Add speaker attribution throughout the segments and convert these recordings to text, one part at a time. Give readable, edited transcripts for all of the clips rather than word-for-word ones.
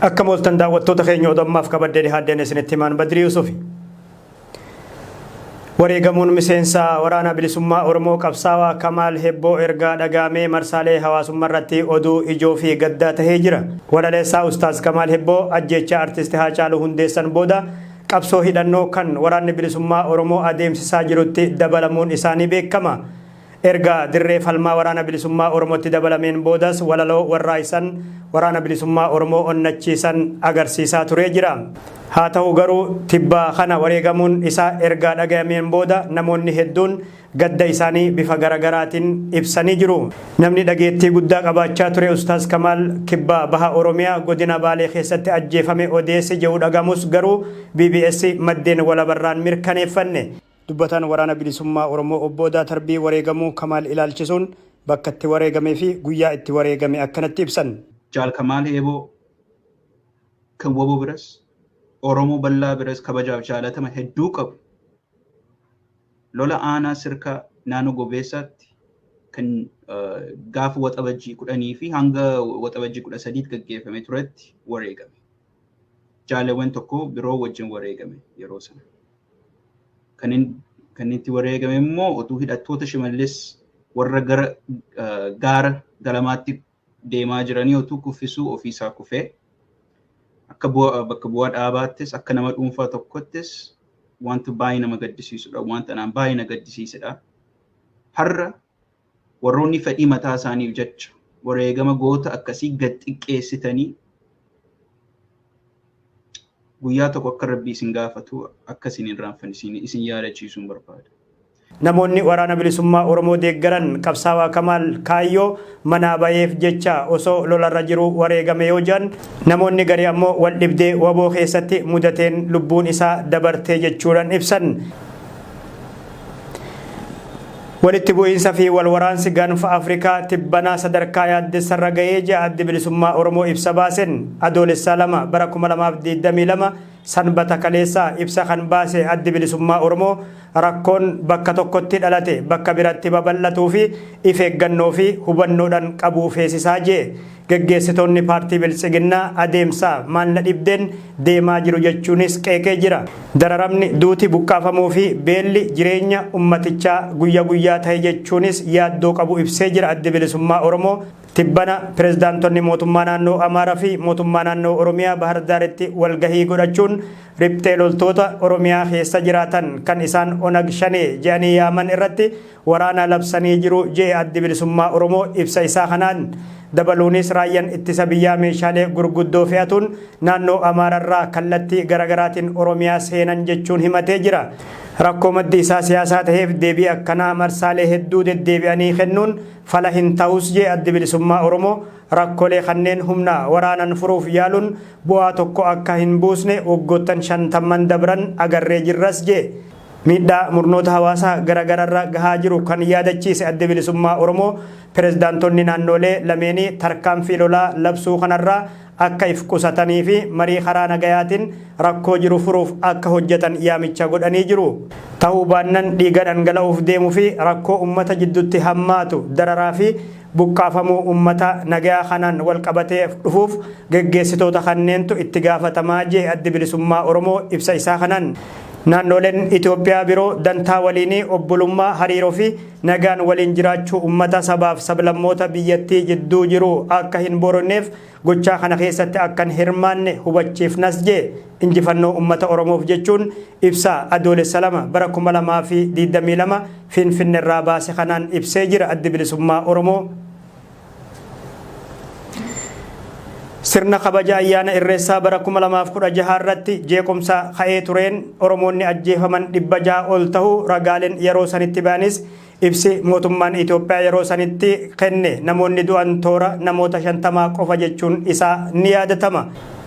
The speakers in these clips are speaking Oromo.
Speaker 1: Akkam ooltan daawwattoota keenya oduu ammaaf qabaddee dhihaaddeen isinitti himaan Badrii Yusufi. Wareegamuun miseensa waraana bilisummaa Oromoo qabsaawaa Kamaal Hebboo ergaa dhagaamee marsaalee hawaasummaa irratti oduu ijoo fi gaddaa tahee jira. Walaleessaa Ustaaz Kamaal Hebboo ajjeechaa Artist Haacaaluu Hundeessan booda qabsoo hidhannoo kan waraanni bilisummaa Oromoo adeemsisaa jirutti dabalamuun isaanii beekama. Erga dirree falmaa Waraana Bilisummaa Oromootti dabalameen boodas walaloo warraaysan Waraana Bilisummaa Oromoo onnachiisan agarsiisaa turee jira. Haa tahu garuu tibba kana wareegamuun isaa erga dhagayameen booda namoonni hedduun gadda isaanii bifa garagaraatiin ibsanii jiru. Namni dhageettii guddaa qabaachaa ture Ustaaz Kamaal Kibba Baha Oromiyaa Godina Baalee keessatti ajjeefame odeessi je'u dhagahamus garuu bbs maddeen walabarraan mirkaneeffanne. Dubbataan Waraana Bilisummaa Oromoo Obbo Odaa Tarbii wareegamuu Kamaal ilaalchisuun bakka itti wareegamee fi guyyaa itti wareegame akkanatti ibsan.
Speaker 2: Jaal Kamaal Heeboo kan wbo biras Oromoo bal'aa biras kabajaaf jaalatama hedduu qabu lola aanaa sirkaa naannoo Gobeessaatti kan gaafa waxabajjii 10 fi hanga waxabajjii 13 gaggeeffame turetti wareegame. Jaalewwan tokko biroo wajjin wareegame yeroo sana. Kan inni itti wareegame immoo otuu hidhattoota Shimallis warra gara gaara galamaatti deemaa jiranii otuu kuffisuu ofiisaa kufee akka bakka bu'aa dhaabaattis akka nama dhuunfaa tokkottis wanta baay'ee nama gaddisiisudha. Wanta anaan baay'ee na gaddisiisedha. Har'a warroonni fedhii mataa isaaniif jecha wareegama goota akkasii gad xiqqeessitanii guyyaa tokko akka rabbii isin gaafatu akka isin hin irraanfanne isin yaadachiisuun barbaada.
Speaker 1: Namoonni Waraana Bilisummaa Oromoo deeggaran qabsaawaa Kamaal kaayyoo manaa baheef jecha osoo lolarra jiruu wareegame yoo jedhan, namoonni garii ammoo waldhibdee wbo keessatti mudateen lubbuun isaa dabarte jechuudhan ibsan. Walitti bu'iinsa fi wal waraansi Gaanfa Afrikaa tibbanaa sadarkaa yaaddessarra gahee je'a Addi Bilisummaa Oromoo ibsa baasen. Adoolessaa 2 bara 2022 Sanbata kaleessaa ibsa kan baase Addi Bilisummaa Oromoo rakkoon bakka tokkotti dhalate bakka biratti babal'atuu fi if eeggannoo fi hubannoodhan qabuu feesisaa je'e. Geggeessitoonni paartii Biltsiginnaa adeemsa maal na dhibdeen deemaa jiru jechuunis qeeqee jira. Dararamni, duuti, buqqaafamuu fi beelli jireenya ummatichaa guyya guyyaa tahe jechuunis yaaddoo qabu ibsee jira Addi Bilisummaa Oromoo. Tibbana Pirezidaantonni Mootummaa Naannoo Amaara fi Mootummaa Naannoo Oromiyaa Bahar Daaritti walgahii godhachuun riphxee loltoota Oromiyaa keessa jiraatan kan isaan Onag Shanee je'anii yaaman irratti waraana labsanii jiru je'e Addi Bilisummaa Oromoo ibsa isaa kanaan. Dabaluunis Raayyan Ittisa Biyyaa meeshaalee gurguddoo fe'atuun naannoo Amaararraa kallattii garagaraatiin Oromiyaa seenan jechuun himatee jira. Rakkoo maddi isaa siyaasaa taheef deebii akkanaa marsaalee hedduu deddeebi'anii kennuun fala hin tahus je'e Addi Bilisummaa Oromoo. Rakkolee kanneen humna waraanan furuuf yaaluun bu'aa tokko akka hin buusne waggoottan shantamman dabran agarree jirras je'e. Miidhaa murnoota hawaasaa gara gararra gahaa jiru kan yaadachiise Addi Bilisummaa Oromoo, pirezidaantonni naannoolee lameenii tarkaanfii lolaa labsuu kanarraa akka if qusatanii fi marii karaa nagayaatiin rakkoo jiru furuuf akka hojjatan yaamicha godhanii jiru. Tahuu baannan dhiiga dhangala'uuf deemu fi rakkoo ummata jiddutti hammaatu, dararaa fi buqqaafamuu ummata nagayaa kanaan wal qabatee dhufuuf geggeessitoota kanneentu itti gaafatamaa je'e Addi Bilisummaa Oromoo ibsa isaa kanaan. Naannooleen Itoophiyaa biroo dantaa waliinii, obbolummaa, hariiroo fi nagaan waliin jiraachuu ummata, sabaaf sablammoota biyyattii jidduu jiru akka hin booronneef gochaa kana keessatti akka hin hirmaanne hubachiifnas jee injifannoo ummata Oromoof jechuun ibsa Adoolessa 2 bara 2022 Finfinnerraa baase kanaan ibsee jira Addi Bilisummaa Oromoo. Sirna kabaja ayyaana Irreessaa bara 2016 irratti jeequmsa ka'ee tureen Oromoonni ajjeefaman 600 ol ta'uu ragaaleen yeroo sanitti ba'anis ibsi mootummaan Itoophiyaa yeroo sanitti kenne namoonni du'an toora namoota 50 qofa jechuun isaa ni yaadatama.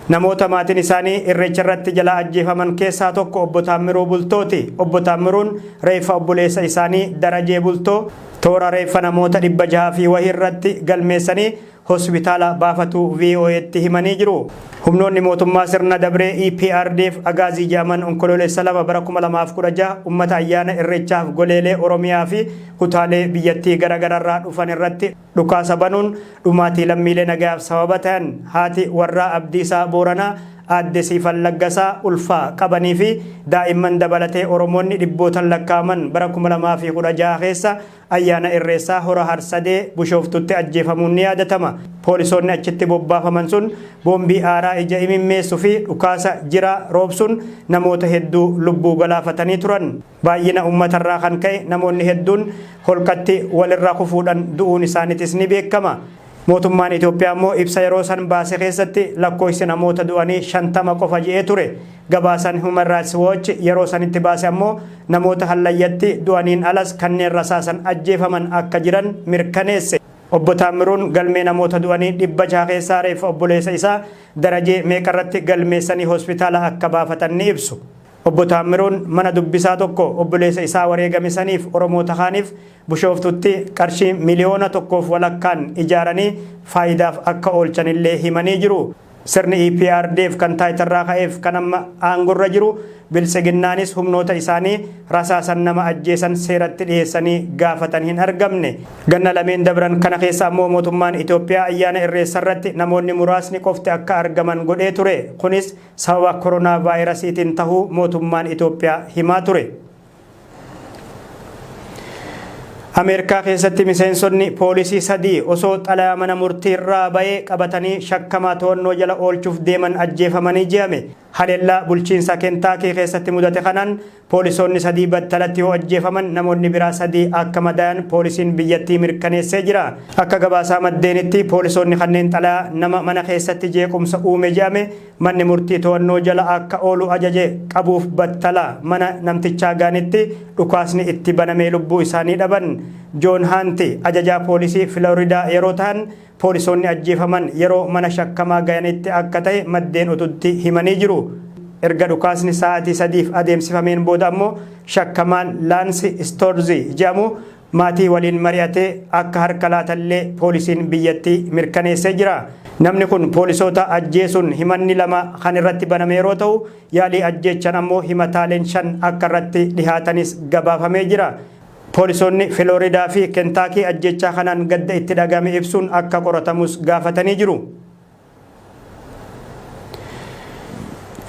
Speaker 1: Namoota maatiin isaanii Irreecha irratti jalaa ajjeefaman keessaa tokko Obbo Taammiruu Bultooti. Obbo Taammiruun reeffa obboleessa isaanii Darajee Bultoo, Toora reeffa namoota 600 fi wahii irratti galmeessanii hospitaala baafatuu VOAtti himanii jiru. Humnoonni mootummaa sirna dabree EPRDF Agaazii jedhaman Onkoloolessa 2 bara 2016 ummata ayyaana Irreechaaf goleelee Oromiyaa fi kutaalee biyyattii garagararraa dhufan irratti dhukaasa banuun dhumaatii lammiilee nagayaaf sababa tayan haati warraa Abdiisaa Booranaa Aadde Siifan Laggasaa ulfa qabanii fi daa'imman dabalatee Oromoonni dhibbootan lakkaa'aman bara 2016 keessa Ayyaana Irreessaa Hora Harsadee Bushooftutti ajjeefamuun ni yaadatama. Poolisoonni achitti bobbaafaman sun boombii aaraa ija imimmeessu fi dhukaasa jiraa roobsuun namoota hedduu lubbuu galaafatanii turan. Baay'ina uummatarraa kan ka'e namoonni hedduun holqatti walirra kufuudhan du'uun isaanitis ni beekama. Mootummaan Itoophiyaa immoo ibsa yeroo san baase keessatti lakkoofsi namoota du'anii 50 qofa je'ee ture. Gabaasan Human Rights Watch yeroo sanitti baase ammoo namoota hallayyatti du'aniin alas kanneen rasaasan ajjeefaman akka jiran mirkaneesse. Obbo Taammiruun galmee namoota du'anii 600 keessaa reeffa obboleessa isaa Darajee meeqarratti galmeessanii hospitaala akka baafatan ni ibsu. Obbo Taammiruun mana dubbisaa tokko obboleessa isaa wareegame saniif Oromoota kaaniif Bushooftutti qarshii miliyoona tokkoof walakkaan ijaaranii faayidaaf akka oolchanillee himanii jiru. Sirni EPRDF kan taayitarraa ka'eef kan amma aangorra jiru Biltsiginnaanis humnoota isaanii rasaasan nama ajjeesan seeratti dhiyeessanii gaafatan hin argamne. Ganna lameen dabran kana keessa ammoo mootummaan Itoophiyaa ayyaana Irreessarratti namoonni muraasni qofti akka argaman godhee ture. Kunis sababa koronaavaayirasiitiin tahuu mootummaan Itoophiyaa himaa ture. Ameerikaa keessatti miseensonni poolisii sadii osoo xalayaa mana murtii irraa ba'ee qabatanii shakkamaa to'annoo jala oolchuuf deeman ajjeefamanii je'ame. Haleellaa bulchiinsa Kentaakii keessatti mudate kanaan poolisoonni sadii battalatti yoo ajjeefaman namoonni biraa sadii akka madaayan poolisiin biyyattii mirkaneessee jira. Akka gabaasaa maddeenitti poolisoonni kanneen xalayaa nama mana keessatti jeequmsa uume je'ame Manni murtii to'annoo jala akka oolu ajaje qabuuf battala mana namtichaa ga'anitti dhukaasni itti banamee lubbuu isaanii dhaban. Joon Haanti ajajaa poolisii Filooridaa yeroo tahan poolisoonni ajjeefaman yeroo mana shakkamaa gayanitti akka ta'e maddeen odutti himanii jiru. Erga dhukaasni sa'aatii sadiif adeemsifameen booda ammoo shakkamaan Laansi Istoorzi jedhamu maatii waliin mari'atee akka harka laatallee poolisiin biyyattii mirkaneessee jira. Namni kun poolisoota ajjeesuun himanni 2 kan irratti baname yeroo ta'u, yaalii ajjeechaan ammoo himataaleen 5 akka irratti dhihaatanis gabaafamee jira. Poolisoonni Filooridaa fi Kentaakii ajjeechaa kanaan gadda itti dhagahame ibsuun akka qoratamus gaafatanii jiru.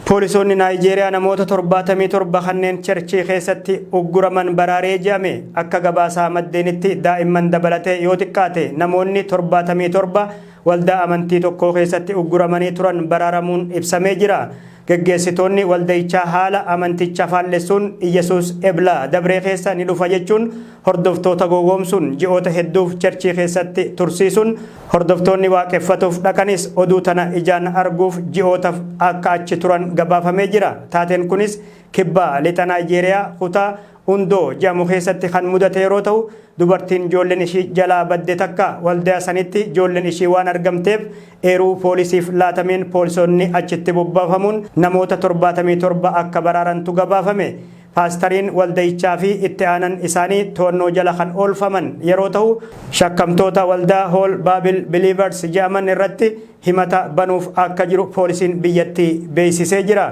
Speaker 1: Poolisoonni Naayijeeriyaa namoota 77 kanneen cherchii keessatti ugguraman baraaree je'ame. Akka gabaasaa maddeenitti daa'imman dabalatee yoo xiqqaate namoonni 77 waldaa amantii tokkoo keessatti ugguramanii turan baraaramuun ibsamee jira. Geggeessitoonni waldayichaa haala amanticha faallessuun Iyyasuus Ebla dabree keessa ni dhufa jechuun hordoftoota gowwoomsuun ji'oota hedduuf cherchii keessatti tursiisuun hordoftoonni waaqeffatuuf dhaqanis oduu tana ijaan arguuf ji'ootaf akka achi turan gabaafamee jira. Taateen kunis Kibba Lixa Naayijeeriyaa kutaa Undoo jedhamu keessatti kan mudate yeroo ta'u, dubartiin joollen ishii jalaa badde takka waldaya sanitti joollen ishii waan argamteef eeruu poolisiif laatameen poolisoonni achitti bobbaafamuun namoota 77 akka baraarantu gabaafame. Paastariin waldayichaa fi itti aanan isaanii to'annoo jala kan oolfaman yeroo ta'u, shakkamtoota waldaa Hool Baabil Biliivers jedhaman irratti himata banuuf akka jiru poolisiin biyyattii beeksisee jira.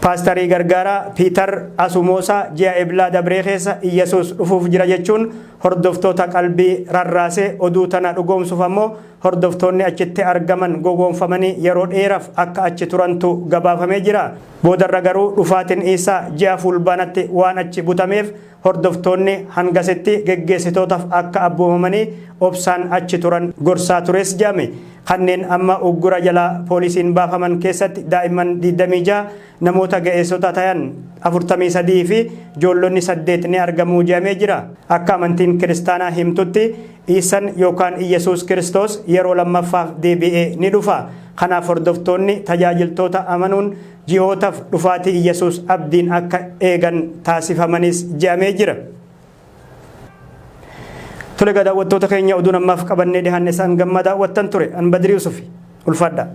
Speaker 1: Paastarii gargaaraa Piitar Asumoosaa ji'a Eblaa dabree keessa Iyyasuus dhufuuf jira jechuun hordoftoota qalbii rarraase oduu tana dhugoomsuuf ammoo hordoftoonni achitti argaman gowwoomfamanii yeroo dheeraf akka achi turantu gabaafamee jira. Boodarra garuu dhufaatin Iisaa ji'a Fuulbaanatti waan achi butameef hordoftoonni hangasitti geggeessitootaf akka abboomamanii obsaan achi turan gorsaa tures jedhame. Kanneen amma uggura jalaa poolisiin baafaman keessatti daa'imman 26, namoota ga'eessota tayan 43 fi joollonni 8 ni argamu jedhamee jira. Akka amantiin Kiristaanaa himtutti Iisan yookaan Iyyasuus Kiristoos yeroo lammaffaaf deebi'ee ni dhufa. Kanaaf hordoftoonni tajaajiltoota amanuun ji'ootaf dhufaatii Iyyasuus abdiin akka eegan taasifamanis je'amee jira. Tole egaa daawwattoota keenya oduun ammaaf qabannee dhihaanne isaan gammaa daawwattan ture. An Badrii Yusufi. Ulfaadhaa.